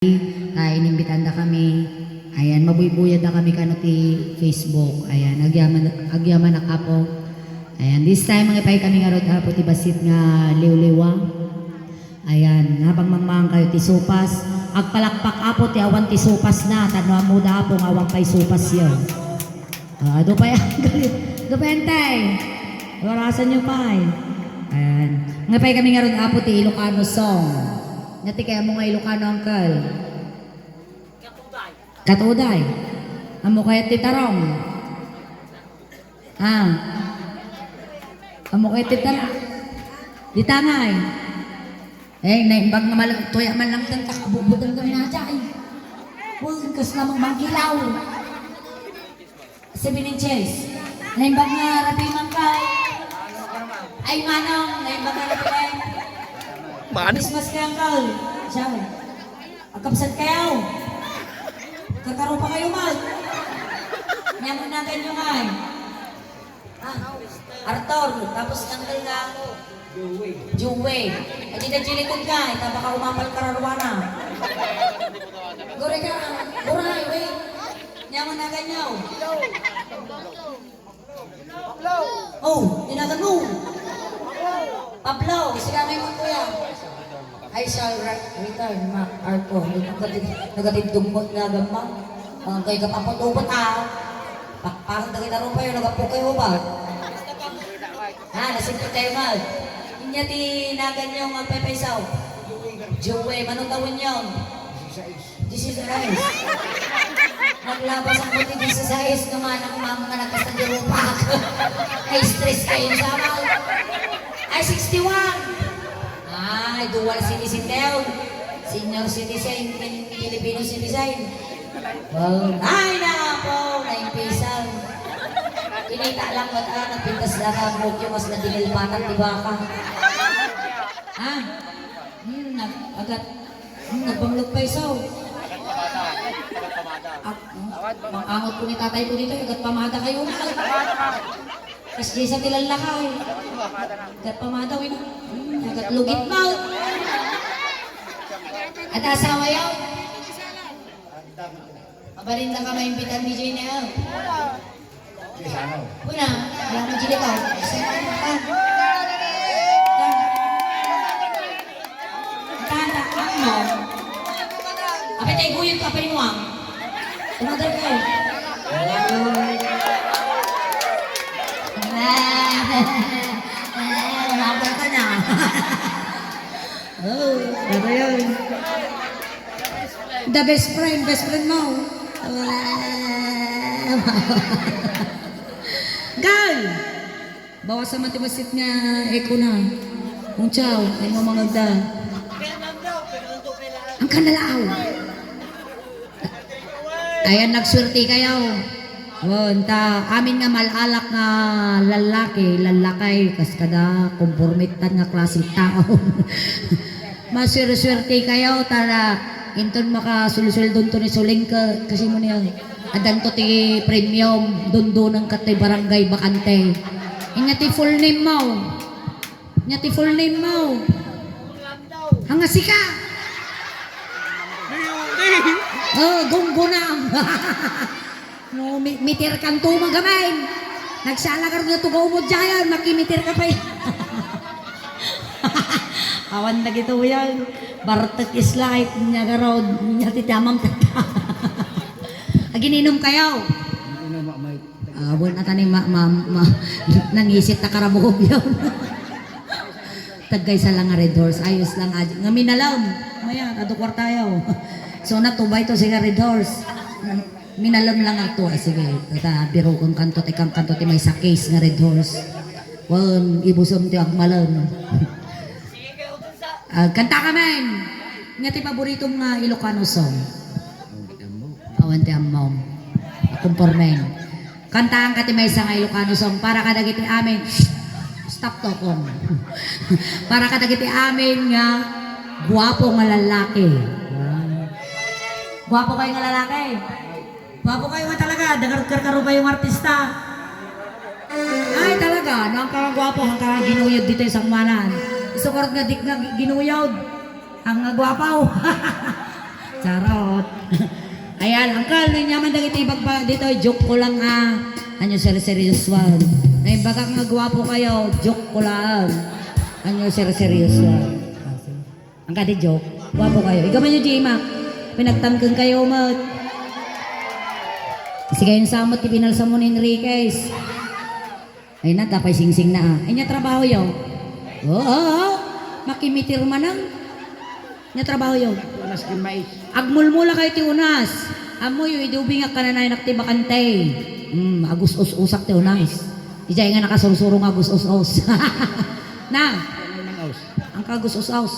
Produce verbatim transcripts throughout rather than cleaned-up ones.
Ta inimbitanda kami. Ayan, mabuybuyadda kami kano ti Facebook. Ayan, agyaman, agyaman a, Apo. Ayan, this time, mangipay kami ngarud, Apo, ti bassit nga liwliwa. Ayan, habang mangmangan kayo ti sopas, agpalakpak, Apo, ti awan ti sopas na, tapno ammoda, Apo, nga awan pay sopas yo. Ah, adu pay, adu pay, Antay. Warasan yo pay. Ayan. Mangipay kami ngarud, Apo, ti Ilocano song. Ania ti kayatmo nga Ilocano, Uncle? Katuday. Ammo kayat ti tarong? Ah. Ammo kayat ti tarong? Dita ngay. Eh, naimbag nga mal-, tuya man lang danta, kabubutang kami na dyan. Uy, kasla mang mangkilaw. Seven inches. Naimbag nga rapiman ka. Ay, manong, naimbag nga rapiman. Manong. Christmas ka, Uncle. Siya. Agkabsat kayo. Kakarupa kayo, Mag. Nyaman na ganyo nga, eh. Ah, Arthur, tapos Uncle nga. Joey. Adi da jilikod nga, ita baka umapal kararwana. Gore ka, uray, wait. Nyaman na ganyo. Oh, tinagan mo. Pablo, siya may mo, kuya. I shall re-, return, Mac Arco. Nagatid-, nagatidtog mo, tinagan mo. Ang kay kapapot-upot, ah. Pakpakan ta kita ron pa yun, nagapok kayo ba? Ha, nasipot kayo, Mag. Inya ti nagan yung magpaypaysaw. Joey, manong taon yung? This is Rice. Naglabas ako ti disisais naman ang mga nagkasadirupak. Ay, stress kayo sa amal. Ay, sixty-one. Ay, dual citizen daw. Senior citizen, Pin-, Filipino citizen. Wow. Ay, nako, naimpisan. Kinita lang mo ta, nagpintas lang ang mukyo, mas nadinilpatan, di ba ka? Ha? Hmm, nag-, agat. Hmm, nagbanglog pa iso. Ag-, hmm, mangangot ko ni tatay ko dito, agat pamada kayo na. Kas di sa ti lallakay. Agat pamada, win-, hmm, agat lugit na. At asawa yaw? Mabalinda ka maimbitan ni Jane, eh. Una, alam mo, Jilly, ka. Tanda, ano? Apay tayo guyod ka pa inuang. Tumagal ka, eh. Ah, ah, tumagal ka na. Oh, ano yun? The best friend, best friend mo. Gal! Bawasan mo ti bassit nga echo na. Kung chow, ay mo mangagda. Ang kanalaaw. Ayan, nagswerte kayo. Wen, ta amin nga mal-alak nga lallaki, lallakay, kas kada kompormitan nga klase tao. Maswerte-swerte kayo, tara, inton makasulsueldonto ni Suling ka, kasi mo niya, adanto ti premium, dundunan ka ti barangay bakante. Inya ti full name mo. Nya ti full name mo. Hanga sika. Oh, gungguna. No, mi-, mitir kanto, magamin. Nagsalagar na tugaw mo dyan, makimitir ka pa eh. Awan na gito yan. Bartek is life, nya garod, nya ti tamang tata. Agininom kayo. Awan ata ni ma-, ma-, ma-, nangisit ta karabog yun. Taggaysa lang nga Red Horse. Ayos lang, adi. Nga minalem. Maya, kado kwartayo. So, natubay to, sige, Red Horse. Minalem lang ato. Ah, sige, tata, biro kang kanto, ti kang kanto, ti maysa case nga Red Horse. Wen, ibusem ti agmalem. Ah, kanta ka man. Nga ti paboritom nga Ilocano song. Awan ti ammom. Kumpormen. Kantaan ka ti maysa nga Ilocano song para kadagiti amin. Stop talking. Para kadagiti amin nga guwapo nga lalaki. Guwapo kayo nga lalaki. Guwapo kayo nga talaga. Dagar karkaro kayo nga artista. Ay, talaga. No, ang kang guwapo, ang kang ginuyod dito sa kumanan. Isukor nga dik nga ginuyod. Ang nga guwapo. Charot. Ayan, uncle, no ania man dagiti ibagbaga ditoy, joke ko lang, ah. Ania serseryosoan? No imbagak nga guwapo kayo, joke ko lang. Ania serseryosoan? Ang kadi joke, guwapo kayo. Igamanyo, J-Mac. Pinagtangkeng kayo, mat. Sige, yung samot, ti pinalsa mo ni Enriquez. Ay na, tapay singsing na, ah. Ania trabaho yo? Oo, oo. Makimitir manang. Ania trabaho yo? Unas ken mais. Agmulmula kayo ti unas. Ammo yo, idi ubingak kananayanak ti bakante. Hmm, agus-us-usak ti unas. Ijay nga nakasursuro nga agus-us-us. Na, Ano nang aus? Ang kagus-us-us.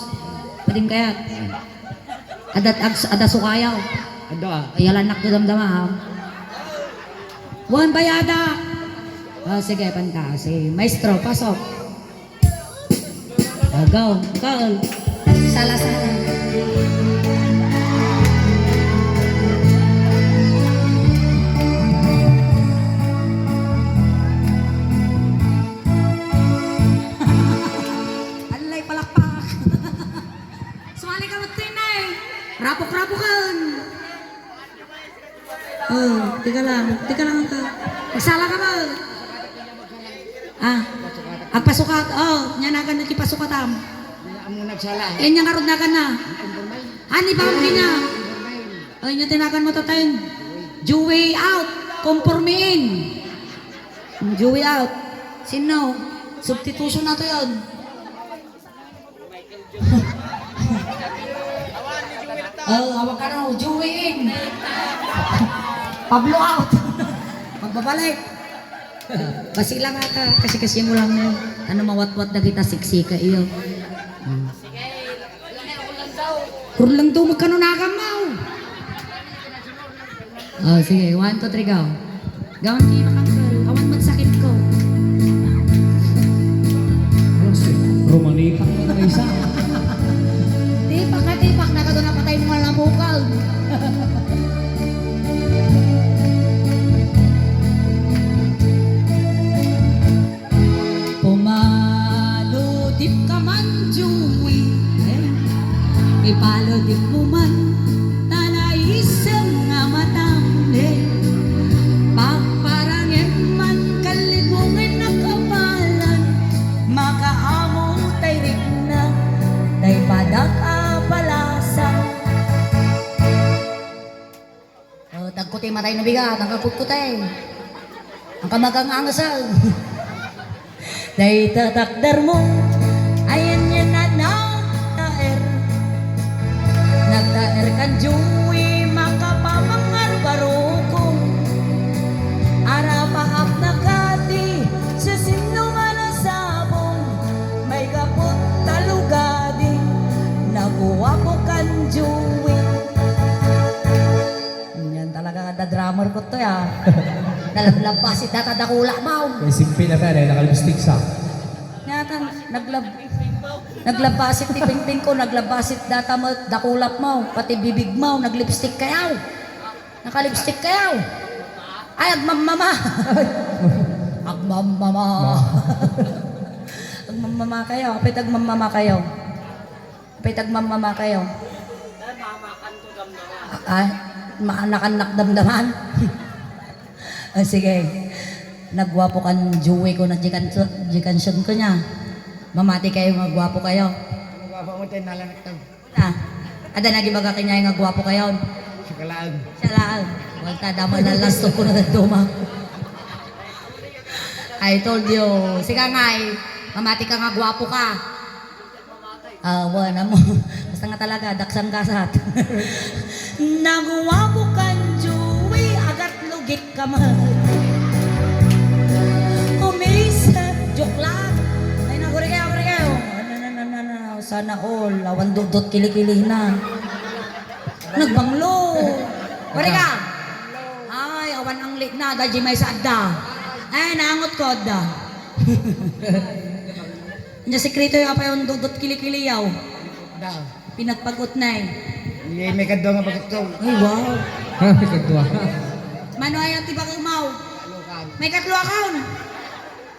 Pwedeng kaya. Adat, ags-, ada sukayaw. Ado ah. Ayalan nak damdama, ha? Wan bayada. Oh, sige, panta. Si maestro, pasok. Oh, go. Call. Sala-sala. Alay, palakpak. Sumali ka, Magtinay. Rapok-rapokan. Oh, teka lang. Teka lang ka. Magsala ka ba? Ah. Agpasukat. Oh, nia nagan na ti pasukatam. Amo nagsala. Eh, nia ngarud nagan na. Ani ba ang ina? Oh, nia tinagan mo tatain. Joey out. Kompormiin. Joey out. Sino? Substitution na to yun. Oh, awag ka na, Joey in. Pablo out. Magbabalik. Basi lang ata, kasi-kasi mo lang mo. Ano mawatwat dagita siksi ka iyo. Hmm. Kurlang to, magkano nakam mo? Oh, sige. One, two, three, go. Gawan kayo makangkal. Awan man sakit ko. Romanipak na isa. Tipak ka, tipak. Nakaduna patay mo nga labukag. Pumaludip ka man, Joey, eh. Ipaludip mo man, ta naisem nga matam, eh. Pagparangem man, kalibungan nakapalan, makaammo tay rikna, tay padak a palasa. Oh, tagkuti matay no bigat, ang kakutkuti. Ang kamagang-angasag. Dayta takder mo, ayan yan na nagtaer. Nagtaer kan Joey, makapapangarbarukong. Arapaap na kadi, sa sino man ang sabong, may kapot talugadi, naguwapo kan Joey. Yan talaga nga da-drummer ko to, ya. Nalablabbasit data dakula mo. May simpi na pera, nakalipstick sa. Yata, naglab-, naglabbasit ti pingping ko, naglabbasit data mo, dakula mo, pati bibig mo, naglipstick kayaw. Nakalipstick kayaw. Ay, agmamama. Agmamama. Ma. Agmamama kayo. Apay agmamama kayo. Apay agmamama kayo. Ah, ah, maanakan nak damdaman. Ah, sige. Nagwapo kan Joey ko na jikan, jikan siyon ko niya. Mamati kayo nga gwapo kayo. Ang gwapo mo tayo, nalanak to. Na, ada nagibaga kanya nga gwapo kayo. Siya ka laang. Siya laang. Wag ta, dama na last ko na duma. I told you. Sige nga eh. Mamati ka nga gwapo ka. Ah, wala mo. Basta nga talaga, daksang gasat. Naguwapo kan Joey, agat lugit ka man. Umis, joke lang. Ay, naguri kayo, naguri kayo. Ano, na, na, na, na, sana all. Awan dudot kilikili na. Nagbanglo. Wari ka? Ay, awan ang lit na. Daji may sa adda. Ay, naangot ko adda. Nya sekreto yung apay ang dudot kilikiliyaw. Da. Pinagpag-utnay. May, may kadwa nga bakit ko. Ay, wow. Ha, may kadwa. Mano ay ang tibag umaw? May katlo akon.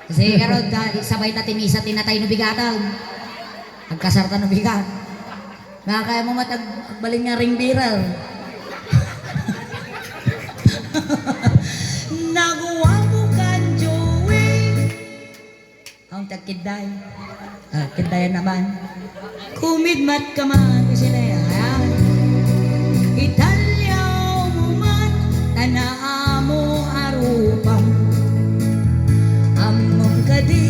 Kasi karod, da, sabay ta ti misa, tinatay no bigatan. Agkasar ta no bigat. Nakaya mo matag-, agbalin nga ring bearer. Naguwapo kan Joey. Ang tagkidday. Ah, kidday naman. Kumidmat ka man, sila yan. Italyaw mo man, tanaa mo arupam. Ammom kadi,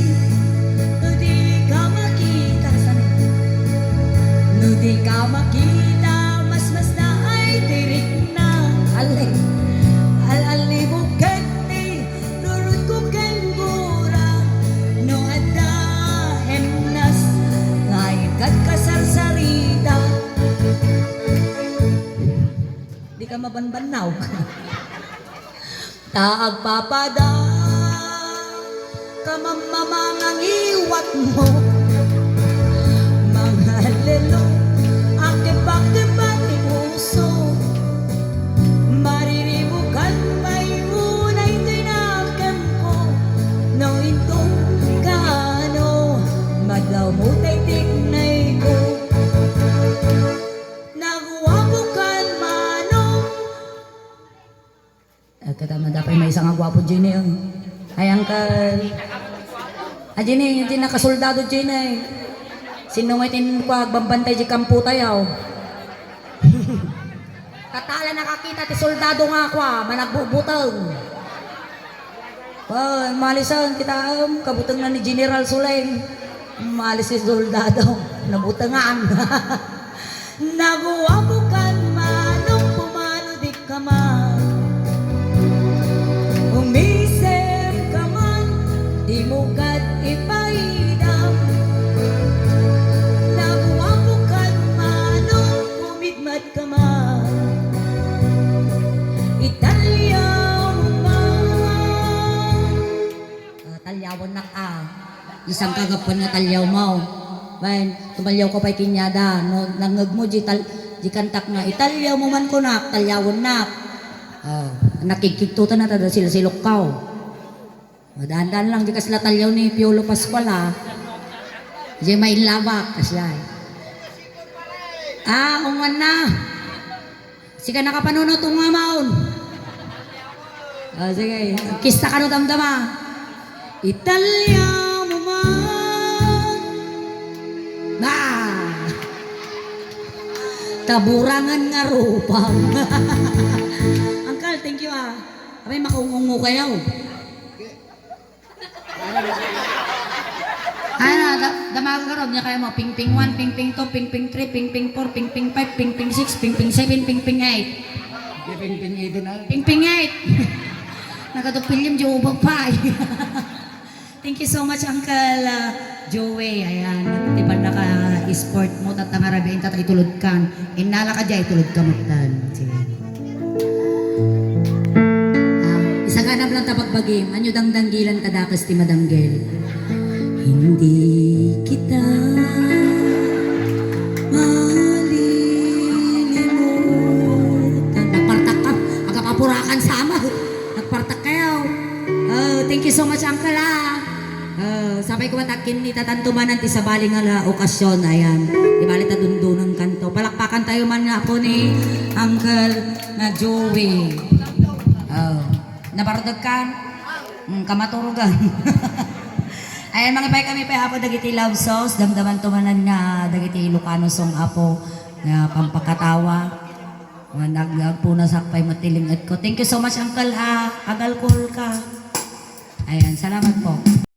no di ka makita, sana. No di ka makita, mas mas na ay tirik na. Alay. Al-, alibog ket ti rurutko ken gura, no adda hemnas, nga ikkat kasarsarita. Di ka mabanbannaw. Ta agpapada ka mammamangangiwat mo. Mga lelo, akipakipat ibuso. Mariribukan pay unay ti nakemko. No inton kaano, madamo tay tiknayko. Naguwapo kan manong. Agkata, madapay maysa nga guwapo, Jenny, oh. Ay, uncle. Ah, Jenny, Jenny, nakasoldado, Jenny. Sino nga itin ko agbambantay di kampo tayo? Tatala nakakita ti soldado nga kwa, managbubuteng. Oh, malisan kita, um, kabuteng na ni General Suleng. Malis si soldado, nabutengan. Naguwapo kan manong pumano di ka man. Umisem ka man, di mo kad ipaidam. Naguwapo kan manong kumidmat ka man. Italyaw mo man. Ah, talyawennak a. Isang kagapan nga talyaw mo. Wen, tumalyaw ka pay kaniada. No, nangngeg mo, di tal-, di kantak nga, italyaw mo man kunak, talyawennak. Ah, nakigkigtutan na tada silsilok ka, oh. Madaan-daan lang, di kasla talyaw ni Piolo Pascual, ah. Di mailabak, kasla, eh. Ah, ungan na. Sika nakapanunot, unga maon. Ah, sige. Kista ka no damdama. Italyaw mo man. Ah! Taburangan nga rupam. Uncle, thank you, ah. Abay, makaungungo kayo. Ano, da-, damagan ka ron, niya kaya mo, pingping one, pingping two, pingping three, pingping four, pingping five, pingping six, pingping seven, pingping eight. Di pingping eight na. Pingping eight. Nagatupilyam, di ubag pa, eh. Thank you so much, Uncle, ah, Joey. Ayan, ti banda ka sport mo, tatta nga rabiin, tatta itulod kan. Innala ka diay, itulod ka metten. Sige. Ah, isaganam lang ta pagbagim. Anyo dangdanggilan ta dakes ti madanggel. Hindi kita malilimutan. Nagpartak ka. Agapapurakan sama. Nagpartak kayo. Oh, thank you so much, Uncle, ah. Ah, sapay ko matakin ni Tatan Tumanan ti sabali nga la okasyon, ayan. Di bali ta dundunong kanto. Palakpakan tayo man nga po ni Uncle nga Joey. Oh, nabardag ka? Mm, kamaturugan. Ayan, mangipay kami pa, Apo, dagiti love songs. Damdaman Tumanan nga dagiti Ilocano song, Apo, nga pampakatawa. Nga nag-, nagpunasak pay met ti ling-etko. Thank you so much, Uncle, ah. Agalkol ka. Ayan, salamat po.